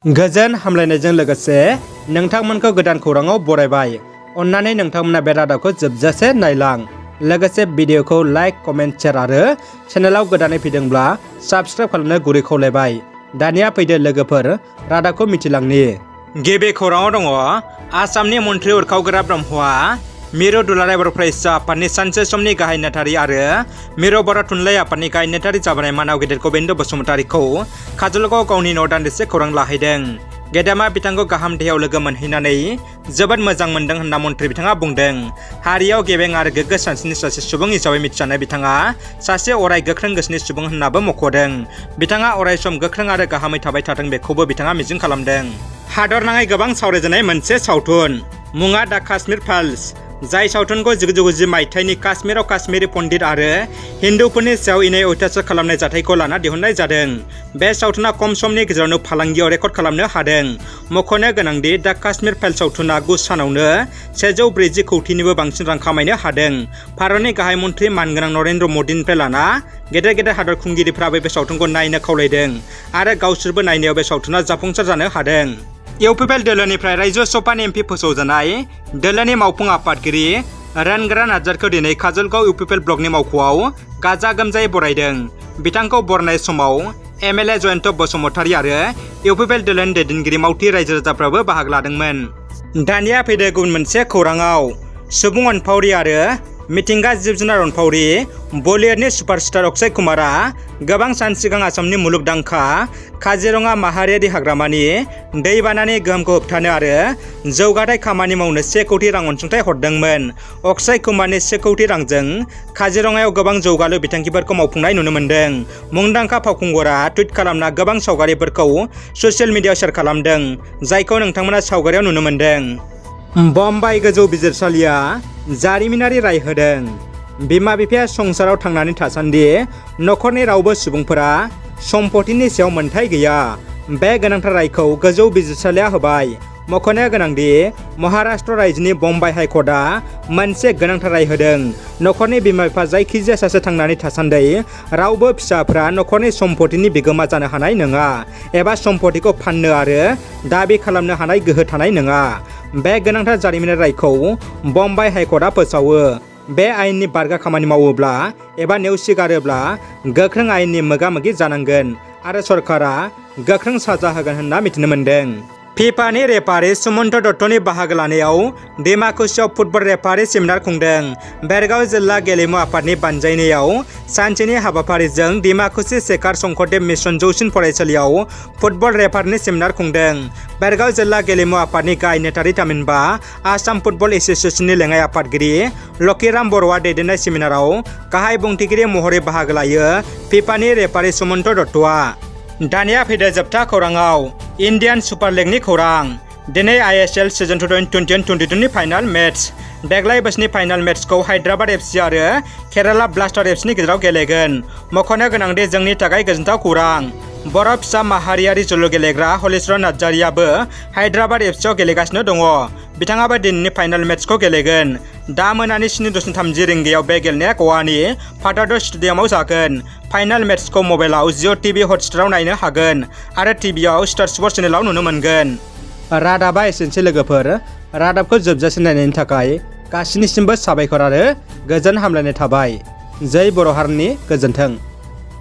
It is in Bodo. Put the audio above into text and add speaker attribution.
Speaker 1: गोजोन हामलायनायजों लोगोसे नोंथांमोनखौ गोदान खौराङाव बरायबाय। अन्नानै नोंथांमोना बे रादाबखौ जोबजासे नायलां। लोगोसे भिडिअखौ लाइक, कमेन्ट, शेयार आरो चेनेलाव गोदानै फैदोंब्ला साबस्क्राइब खालामनो गुरै खावलायबाय। दानिया फैदो लोगोफोर रादाबखौ मिथिलांनि। गिबि खौराङाव दङ आसामनि मन्त्रि उरखावग्रा ब्रह्मआ मिरु दुलाराय बर' फरायसा आफादनि सानसे समनि गाहाय नेतारि आरो मिरु बर' थुनलाइ आफादनि गाहाय नेतारि जाबोनाय मानाव गेदेर गबिन्द बसुमतारीखौ काजलगाव गावनि न'आव दान्दिसे खौरां लाहैदों। गेदेमा बिथांखौ गाहाम देहायाव लोगो मोनहैनानै जोबोद मोजां मोनदों होनना मन्त्रि बिथाङा बुंदों। हारियाव गेबें आरो गोग्गो सानस्रिनि सासे सुबुं हिसाबै मिथिजानाय बिथाङा सासे अराय गोख्रों गोसोनि सुबुं होननाबो मख'दों। बिथाङा अराय सम गोख्रों आरो गाहामै थाबाय थाथों बेखौबो बिथाङा मिजिं खालामदों। हादरनाङै गोबां सावरायजानाय मोनसे सावथुन मुङा दा काश्मीर फाइल्स, जाय सावथुनखौ 1990 मायथाइनि काश्मीराव काश्मीरी पन्डित आरो हिन्दुफोरनि सायाव इनाय अयथासार खालामनाय जाथायखौ लाना दिहुननाय जादों। बे सावथुना खम समनि गेजेरावनो फालांगियाव रेकर्ड खालामनो हादों। मख'नो गोनांदि दा काश्मीर फाइल्स सावथुना 9 सानावनो 140 कौटिनिबो बांसिन रां खामायनो हादों। भारतनि गाहाय मन्त्रि मानगोनां नरेन्द्र मदिनिफ्राय लाना गेदेर गेदेर हादर खुंगिरिफ्राबो बे सावथुनखौ नायनो खावलायदों आरो गावसोरबो नायनायाव बे सावथुना जाफुंसार जानो हादों। UPPL दोलोनिफ्राय रायजो सभानि MP फोसावजानाय दोलोनि मावफुं आफादगिरि रेनग्रा नार्जारीखौ दिनै काजलगाव UPPL ब्लकनि मावख'आव गाजा गोमजायै बरायदों। बिथांखौ बरनाय समाव MLA जयन्त बसुमतारी आरो UPPL दोलोनि दैदेनगिरि मावथि रायजो राजाफ्राबो बाहागो लादोंमोन। दानिया फैदो गुबुन मोनसे खौराङाव। सुबुं अनफावरि आरो मिथिंगा जिब जुनार अनफावरि बलिउडनि सुपारस्टार अक्षय कुमारआ गोबां सान सिगां आसामनि मुलुगदांखा काजिरङा माहारियारि हाग्रामानि दैबानानि गोहोमखौ होबथानो आरो जौगाथाय खामानि मावनो 1 कौटि रां अनसुंथाइ हरदोंमोन। अक्षय कुमारनि 1 कौटि रांजों काजिरङायाव गोबां जौगालु बिथांखिफोरखौ मावफुंनाय नुनो मोन्दों। मुंदांखा फावखुंगुरा टुइट खालामना गोबां सावगारिफोरखौ ससियेल मिडियायाव शेयार खालामदों, जायखौ नोंथांमोना सावगारियाव नुनो मोन्दों। बम्बाइ गोजौ बिजिरसालिया जारिमिनारि राय होदों। बिमा बिफाया संसाराव थांनानै थासान्दि नखरनि रावबो सुबुंफोरा सम्पतिनि सायाव मोनथाय गैया। बे गोनांथार रायखौ गोजौ बिजिरसालिया होबाय। मख'नो गोनांदि महाराष्ट्र रायजोनि बम्बाइ हाइकर्टआ मोनसे गोनांथार राय होदों। नखरनि बिमा बिफा जायखिजाया सासे थांनानै थासान्दि रावबो फिसाफ्रा नखरनि सम्पतिनि बिगोमा जानो हानाय नङा एबा सम्पतिखौ फाननो आरो दाबि खालामनो हानाय गोहो थानाय नङा। बे गोनांथार जारिमिनारि रायखौ बम्बाइ हाइकर्टआ फोसावो। बे आयेननि बारगा खामानि मावोब्ला एबा नेवसिगारोब्ला गोख्रों आयेननि मोगा मोगि जानांगोन आरो सरकारा गोख्रों साजा होगोन होनना मिथिनो मोन्दों। फिफानि रेफारि सुमन्त दत्तनि बाहागो लानायाव डिमाकुसियाव फुटबल रेफारि सेमिनार खुंदों। बेरगाव जिल्ला गेलेमु आफादनि बानजायनायाव सानसेनि हाबाफारिजों डिमाकुसि शेखर शंकरदेव मिशन जौसिन फरायसालियाव फुटबल रेफारिनि सेमिनार खुंदों। बेरगाव जिल्ला गेलेमु आफादनि गाहाय नेतारि थामहिनबा आसाम फुटबल एस'सिएशननि लेङाइ आफादगिरि लकिराम बर'आ दैदेननाय सेमिनाराव गाहाय बुंथिगिरि महरै बाहागो लायो फिफानि रेफारि सुमन्त दत्तआ। दानिया फैदो जोबथा खौराङाव इन्डियान सुपार लिगनि खौरां। दिनै ISL सिजन 2021-22 नि फाइनाल मेट्स। देग्लाय बोसोरनि फाइनाल मेट्सखौ हायद्राबाद FC आरो केराला ब्लास्टार FCनि गेजेराव गेलेगोन। मख'नो गोनांदि जोंनि थाखाय गोजोनथाव खौरां। बर' फिसा माहारियारि जोलुर गेलेग्रा हलिचरन नार्जारीआबो हायद्राबाद FCआव गेलेगासिनो दङ। बिथाङाबो दिनैनि फाइनाल मेट्सखौ गेलेगोन। दा मोनानि 7:30 रिंगायाव बे गेलेनाया गवानि फाटार्ड स्टेडियामाव जागोन। फाइनाल मेट्सखौ मबाइलाव जिअ TV हटस्टाराव नायनो हागोन आरो टिभिआव स्टार स्पर्ट्स चेनेलाव नुनो मोनगोन। रादाबा एसेनोसै लोगोफोर। रादाबखौ जोबजासे नायनायनि थाखाय गासिनिसिमबो साबायखर आरो गोजोन हामलायनाय थाबाय। जै बर' हारिनि गोजोन्थों।